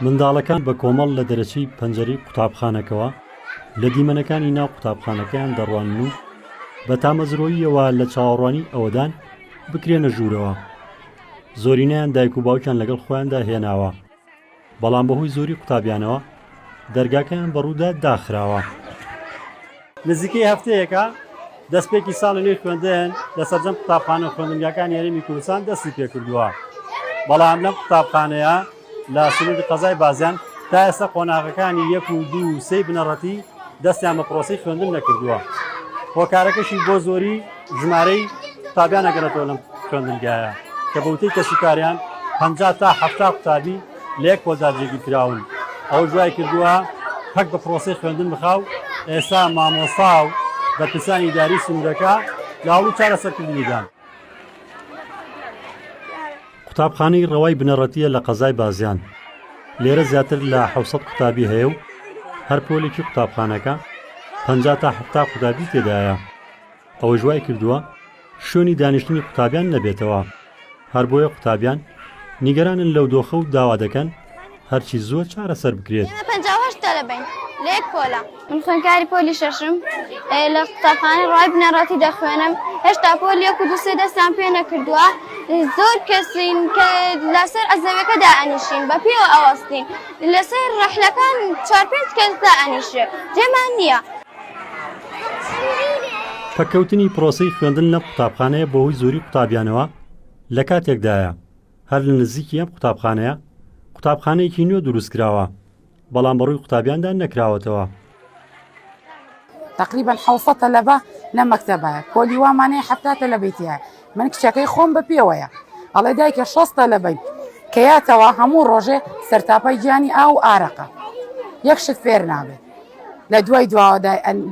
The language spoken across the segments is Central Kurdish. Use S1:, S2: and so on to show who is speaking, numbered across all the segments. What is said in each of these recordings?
S1: منداڵەکان بە کۆمەڵ لە دەرەچەی پەنجەرەی قوتابخانەکەوە لە دیمەنەکانی ناو قوتابخانەکەیان دەڕوانن و بە تامەزرۆییەوە لە چاوەڕوانی ئەوەدان بکرێنە ژوورەوە. زۆرینەیان دایک و باوکیان لەگەڵ خۆیاندا هێناوە. بەڵام بەهۆی زۆری قوتابیانەوە دەرگاکەیان بەڕوودا داخراوە. نزیکەی هەفتەیەکە دەستپێکی ساڵی نوێی خوێندن لە سەرجەم قوتابخانە و خوێندنگاکانی هەرێمی کوردستان دەستی پێکردووە، بەڵام لەم قوتابخانەیە لە سنووری قەزای بازیان تا ئێستا قۆناغەکانی یەک و دوو و سێی بنەڕەتی دەستیان بە پرۆسەی خوێندن نەکردووە، هۆکارەکەشی بۆ زۆری ژمارەی قوتابیان ئەگەڕێتەوە لەم خوێندنگایە کە بە وتەی کەسوکاریان 50 تا 70 قوتابی لە یەک پۆلدا جێگیر کراون ئەوەش وای کردووە پەک بە پرۆسەی خوێندن بخا و ئێستا مامۆستا و بەرپرسانی ئیداری سنوورەکە لە هەوڵی چارەسەرکردنیدان. قوتابخانەی ڕەوای بنەڕەتییە لە قەزای بازیان، لێرە زیاتر لە 700 قوتابی هەیە و هەر پۆلێکی قوتابخانەکە 50 تا 70 قوتابی تێدایە. ئەوەش وای کردووە شوێنی دانیشتنی قوتابیان نەبێتەوە، هەر بۆیە قوتابیان نیگەرانن لەو دۆخە و داوا دەکەن هەرچی زووە چارەسەر بکرێت.
S2: ئێمە 58 تەلەبەین لە یەک پۆلە. من خوێندکاری پۆلی شەشم لە قوتابخانەی ڕای بنەڕەتی دەخوێنم هێشتا پۆل یەک و دوو سێ دەستیان پێ نەکردووە زۆر کەسین کە لەسەر ئەزەویەکە دائەنیشین بە پێوە ئەوەستین لەسەر ڕەحلەکان چوار پێنج کەس دائەنیشێ جێمان نییە.
S1: پەککەوتنی پرۆسەی خوێندن لەم قوتابخانەیە بەهۆی زۆری قوتابیانەوە لە کاتێکدایە هەر لە نزیکی ئەم قوتابخانەیە قوتابخانەیەکی نوێ دروستکراوە بەڵام بەڕووی قوتابیاندا نەکراوەتەوە.
S3: تقریبا حەوسەد تەلەبە لە مەکتەبایە پۆلی وامان هەیە حەفتا تەلەبەی تیایە من کچەکەی خۆم بە پێوەیە ئەڵێ دایکە شەست تەلەبەین کە یاتەوە هەموو ڕۆژێ سەرتاپای گیانی ئاو و ئارەقە یەک شت فێر نابێت لە دوای دواوە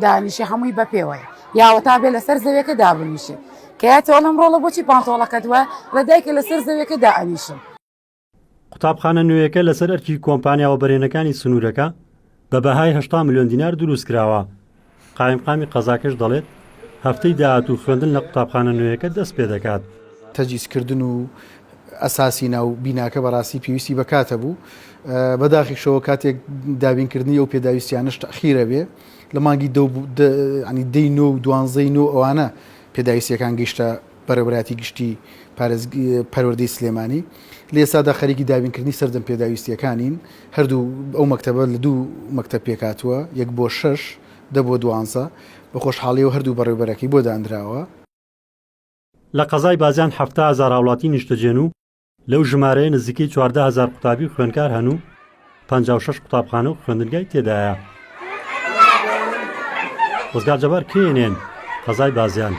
S3: دانیشێ هەمووی بە پێوەیە یاوەتا بێ لەسەر زەویەکە دابنیشێ کە یاتەوە لەم ڕۆڵە بۆچی پانتۆڵەکەت وایە ئەڵێ دایکە لەسەر زەویەکە دائەنیشم.
S1: قوتابخانە نوێیەکە لەسەر ئەرکی کۆمپانیا وەبەرهێنەکانی سنوورەکە بە بەهای 80 ملیۆن دینار دروستکراوە. قایمقامی قەزاکەش دەڵێت، هەفتەی داهاتوو خوێندن لە قوتابخانە نوێیەکە دەست پێدەکات.
S4: تەجهیزکردن و ئەساسی ناو بیناکە بەڕاستی پێویستی بە کاتە بوو، بەداخیشەوە کاتێک دابینکردنی ئەو پێداویستیانەش تەئخیرە بێ لە مانگی دە ینی دەی نۆ و دوانزەی نۆ ئەوانە پێداویستیەکان گەیشتە بەڕێوەبەرایەتی گشتی پەروەردەی سلێمانی لە ئێستادا خەریکی دابینکردنی سەرجەم پێداویستیەکانین هەردوو ئەو مەکتەبە لە دوو مەکتەب پێکهاتووە یەک بۆ شەش دە بۆ دوانزە بە خۆشحاڵیەوە هەردوو بەڕێوبەرەکەی بۆ دانراوە.
S1: لە قەزای بازیان 70 هەزار هاوڵاتی نیشتەجێن و لەو ژمارەیە نزیکەی 14 هەزار قوتابی و خوێندکار هەن و 56 قوتابخانە و خوێندنگای تێدایە. ڕزگار جەبار، KNN، قەزای بازیان.